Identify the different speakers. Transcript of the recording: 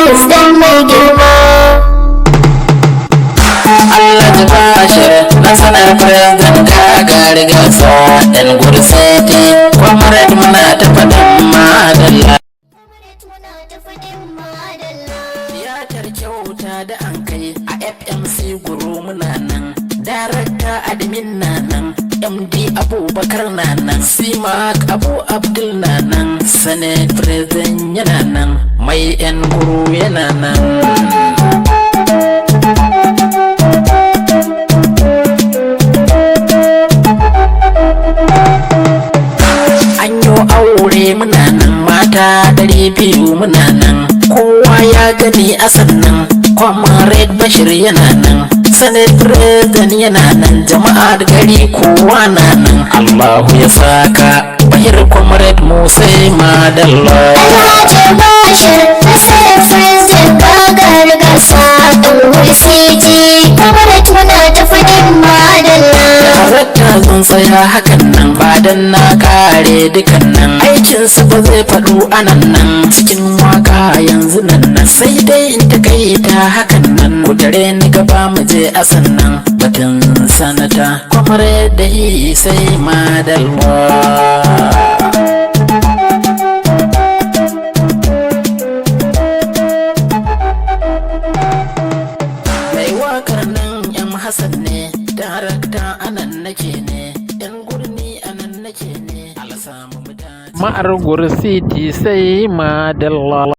Speaker 1: President mai girma.
Speaker 2: Alhaji Bashir na Senate President, gagari gasa yan Nguru City. Comrade, muna ta faɗin madalla.
Speaker 1: Muna ta faɗin madalla.
Speaker 2: Tiyatar kyauta da an kai a FMC Nguru, muna nan. Darakta admin na nan, MD Abubakar na nan, Simak Abu Abdul na nan, Senate President yana nan, mai yan Nguru yana nan. An yi aure, muna nan, mata 200, muna nan, kowa ya gani a sannan. Comrade Bashir yana nan, Senate President yana nan, jama'a da gari kowa na nan. Allahu ya saka Bahir, Comrade Musa, madalla.
Speaker 1: Alhaji Bashir na Senate President, gagar gasa ɗan City. Comrade, muna ta faɗin madalla.
Speaker 2: Darakta, zan tsaya hakan nan, ba dan na kare dukan nan, aikinsa ba zai faɗu anan nan cikin waka yanzu nan nan, sai dai in takaita hakan nan. Ku tare ni gaba, mu je a sannan batun sanata Comrade da sai madalwa. Mai wakar nan yan Hassan ne, darakta anan nake ne, yan gurni anan nake ne, alsamu mutane. Ma'ar Nguru City sai madalla.